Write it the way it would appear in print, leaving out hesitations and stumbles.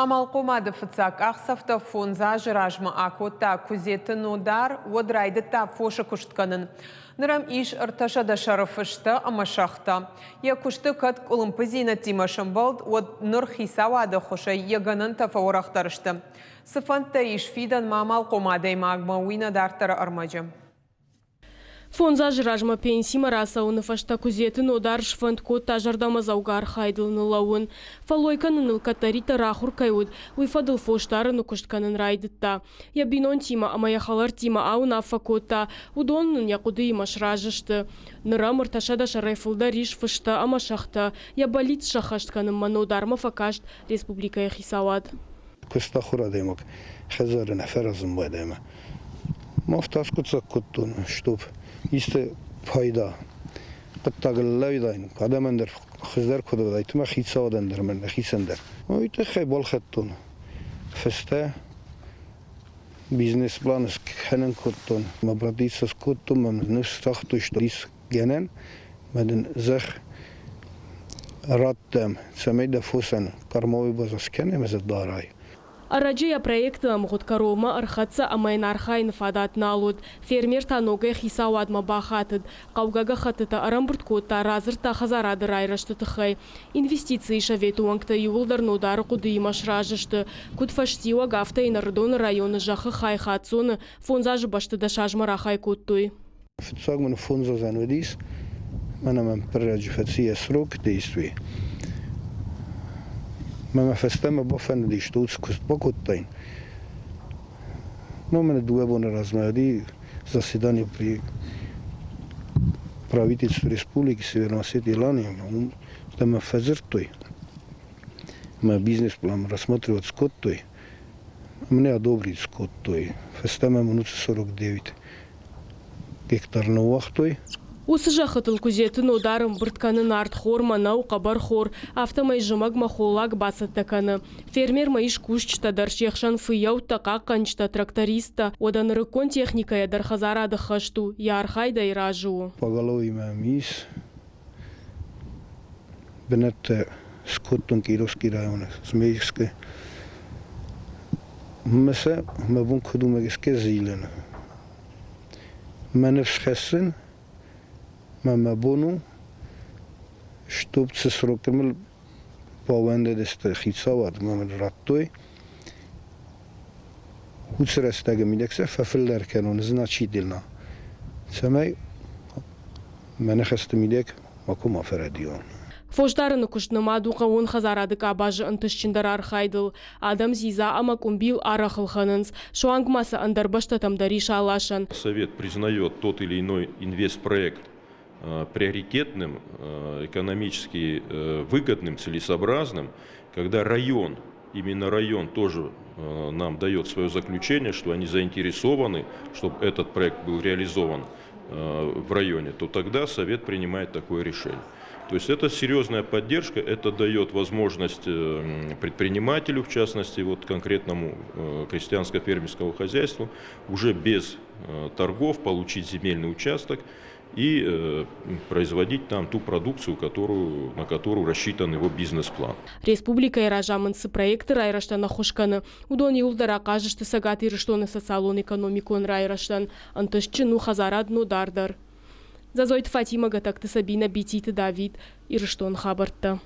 Амалхъомады фыццаг къахдзӕфтӕ фондз азы размӕ акодта Куыдзеты Нодар, уӕд райдыдта фосы куыст кӕнын. Ныр ӕм ис 300 сӕры фыстӕ ӕмӕ сӕгътӕ. Йӕ куысты кӕд къуылымпыдзинӕдтимӕ сӕмбӕлд, уӕд ныр хицауады ӕххуысӕй йӕ гӕнӕнтӕ фӕуӕрӕхдӕр сты. Цы фӕндтӕ ис фидӕнмӕ амалхъом адӕймагмӕ, уый нӕ дарддӕры ӕрмӕджы. Фондз азы размӕ пенсимӕ рацӕуыны фӕстӕ Куыдзеты Нодар сфӕнд кодта зӕрдӕмӕдзӕугӕ архайдыл ныллӕууын. Фӕллой кӕныныл кӕддӕриддӕр ахуыр кӕй уыд, уый фӕдыл фосдарыны куыст кӕнын райдыдта. Йӕ бинонтимӕ ӕмӕ йӕ хӕлӕрттимӕ ауынаффӕ кодта, уыдон ын йӕ хъуыдыимӕ сразы сты. Ныр ӕм 300 сӕрӕй фылдӕр ис фыстӕ ӕмӕ сӕгътӕ. Йӕ бӕллиц сӕххӕст кӕнынмӕ Нодармӕ фӕкаст республикӕйы хицауад. Куыстахуыр адӕймаг хӕдзары нӕ фӕразын байдайма. Мах та аскъуыддзаг кодтон, чтоб исты пайда хъуыддагыл лӕудаин, адӕмӕн дӕр хуыздӕр куыд уыдаид, мӕ хицауадӕн дӕр, мӕхицӕн дӕр. Уый тыххӕй балхӕдтон фыстӕ, бизнес-план скӕнын кодтон, мӕ братица скодтон, мӕ ныфс загътой, что ис гӕнӕн, мӕ дын зӕхх радтӕм, цӕмӕй дӕ фосӕн кормовой база скӕнӕм ӕмӕ дарай. Ӕрӕджы йӕ проекты ӕмгъуыд кӕронмӕ ӕрхӕццӕ ӕмӕ йын архайыны фадат нал уыд. Фермер та ногӕй хицауадмӕ бахатыд. Хъӕугӕ гӕххӕттытӕ ӕрӕмбырд кодта, радзырдта хӕдзарады райрӕзты тыххӕй. Инвестицийы советы уӕнгтӕ иууылдӕр Нодары хъуыдыимӕ сразы сты. Куыд фӕстиуӕг, афтӕ йын Ӕрыдоны районы зӕххы хай хаццоны фондз азы бӕсты дӕс азмӕ рахай кодтой. Фыццаг мын фондз азӕн уыдис, мӕнӕ мӕм пыррӕджы фӕци йӕ срок действий. Мӕ мӕ фӕстӕмӕ бафӕндыдис, уыцы куыст бакодтаин. Ну, мӕнӕ дыууӕ боны размӕ уыди заседание при правительстве Республики Северной Осетии Илании, уым мӕ фӕдзырдтой, мӕ бизнес-план рассматривать скодтой. Мне одобрить скодтой. Фӕстӕмӕ мын уыцы 49 гектар ныууагътой. Уыцы зӕххытыл Куыдзеты Нодар ӕмбырд кӕны нартхор, мӕнӕу, хъӕбӕрхор, афтӕмӕй зымӕгмӕ холлаг бацӕттӕ кӕны. Фермермӕ ис кусджытӕ дӕр, се хсӕн фыййӕуттӕ, хъахъхъӕнджытӕ, трактористтӕ. Уӕдӕ нырыккон техникӕйӕ дӕр хӕдзарады хӕст у, йӕ архайдӕй разы у. Поголовье мӕм ис бынӕттӕ скодтон Кировский районы, Змейскы. Мӕ сӕ мӕ бон куыд у, мӕ гӕсгӕ зилын. Мӕ ныфс хӕссын, мӕ мӕ бон у, чтоб цы срокы мыл баууӕндыдысты хицауад ӕмӕ мын радтой, уыцы рӕстӕгы мидӕг сӕ фӕфылдӕр кӕнон значительно, цӕмӕй мӕ ныхӕсты мидӕг макуы ма фӕрӕдийон. Фосдарыны куыст нымад у хъӕууон хӕдзарады къабазы ӕнтыстджындӕр архайдыл. Адӕм дзидза ӕмӕ къуымбил арӕх ӕлхӕнынц, суанг ма сӕ ӕндӕр бӕстӕтӕм дӕр ис аласӕн. Совет признает тот или иной инвестпроект приоритетным, экономически выгодным, целесообразным, когда район, именно район тоже нам дает свое заключение, что они заинтересованы, чтобы этот проект был реализован в районе, то тогда Совет принимает такое решение. То есть это серьезная поддержка, это дает возможность предпринимателю, в частности, вот конкретному крестьянско-фермерскому хозяйству, уже без торгов получить земельный участок и производить там ту продукцию, которую, на которую рассчитан его бизнес-план. Республикӕйы разамынд цы проекты райрӕзтӕн ӕххуыс кӕны, уыдон иууылдӕр ахъаз сты Цӕгат Ирыстоны социалон-экономикон райрӕзтӕн, ӕнтыстджын у хӕдзарад Нодар дӕр. Дзӕзойты Фатимӕ, Гӕтӕгты Сабинӕ, Бититы Давид, Ирыстон хабӕрттӕ.